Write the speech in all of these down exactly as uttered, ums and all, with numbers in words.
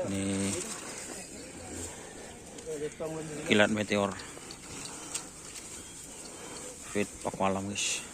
Ini kilat meteor. Fit, paku alam, guys.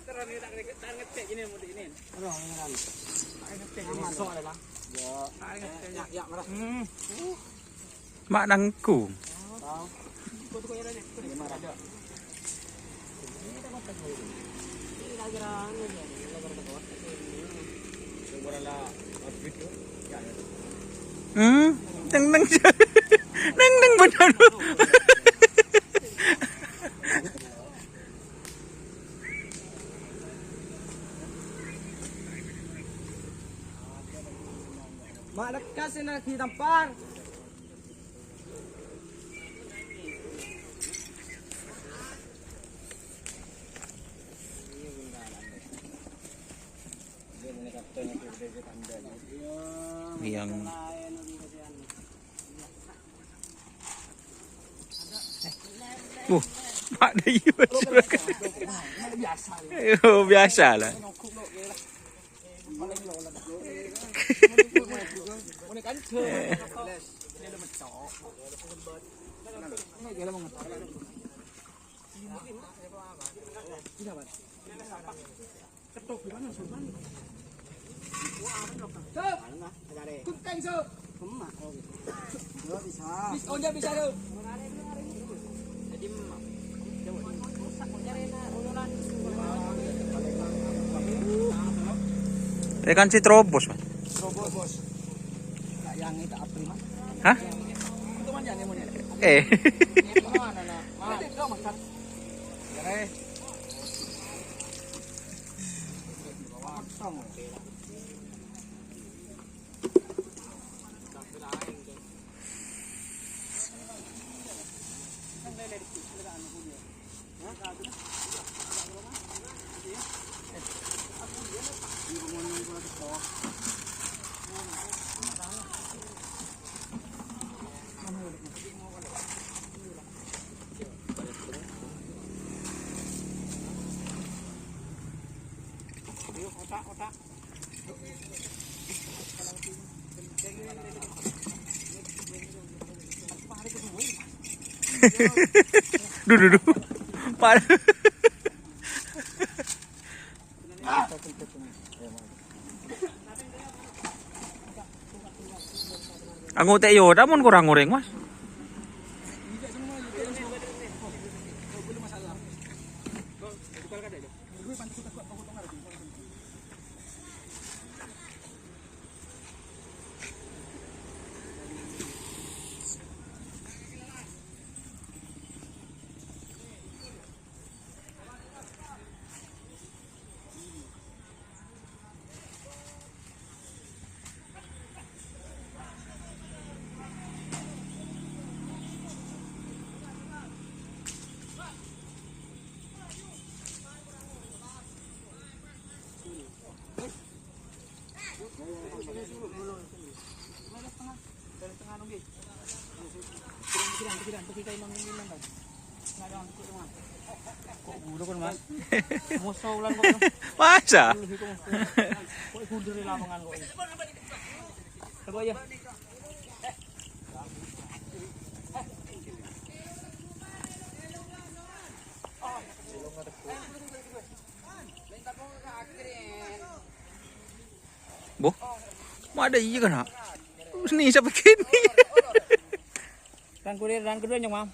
Terus ini tak ngetik ini, mau di ini. Aduh, ini kan. Tak ngetik ini. Masuk ada lah. Ya. Tak ngetik. Ya, ya, marah. Hmm. Ma' nangku. Tao. Ini marah. Ini kira-kira anu ya, ini kira-kira kuat. Hmm, neng neng neng neng bener. Ma' lekkas sè naghi tampar. Yang Wah, Pak Dayu. Yo, biasa lah. Eh, kan si terobos, Mas. Terobos, Bos. Hah? Eh. Duh, duh, duh. Pak. Angote' yo, ta' mon korang orèng, Mas. Kok buru kan, Mas? Musuh ulan kok. Masa? Kok buru di lapangan kok. Coba ya. Boh, ma' ada iya kana'? Sini siapa kini? Rang kurir, rang kedua nyong, Mam.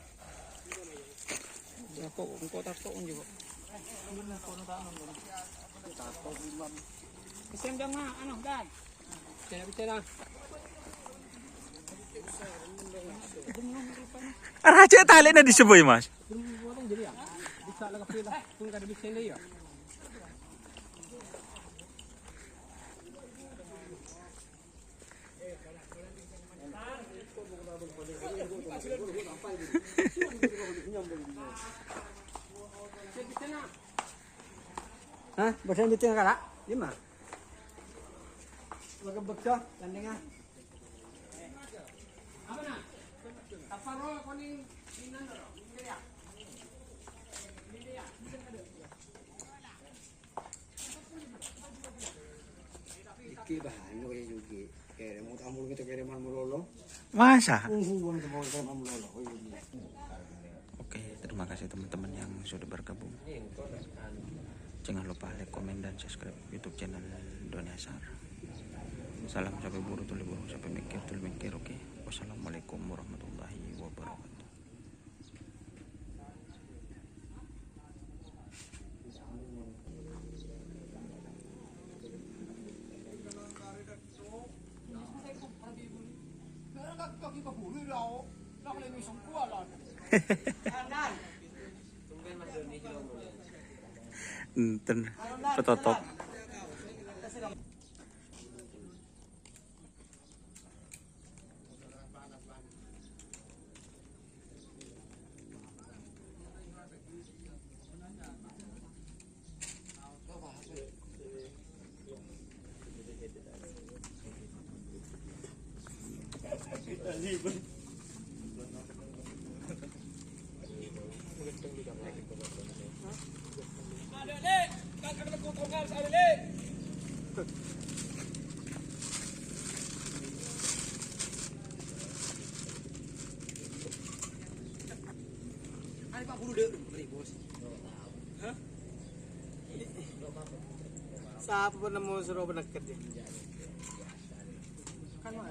Tako, engko tako juga. Kesian jam ma, anu, Dan. Bicara, bicara. Raja talena di sebuah, Mas. Potong jadi ya. Bisa lah, tapi lah, pun kada bisa ya. Hah? Badan meeting kala? Lima. Lagi bedah, tandingan. Iki bahan kaya juga. Kere mau tamu kita kere mau melolo. Masa? Unggu wong itu mau kere mau melolo. Oh, iya. Oke, terima kasih teman-teman yang sudah bergabung. Jangan lupa like, komen, dan subscribe YouTube channel Doni Asar. Salam sampai buru tuli buru sampai mikir tuli mikir. Oke, wassalamualaikum warahmatullahi wabarakatuh. Enten petotok. Sapa pon nemo soro peneket ya? Kan mau.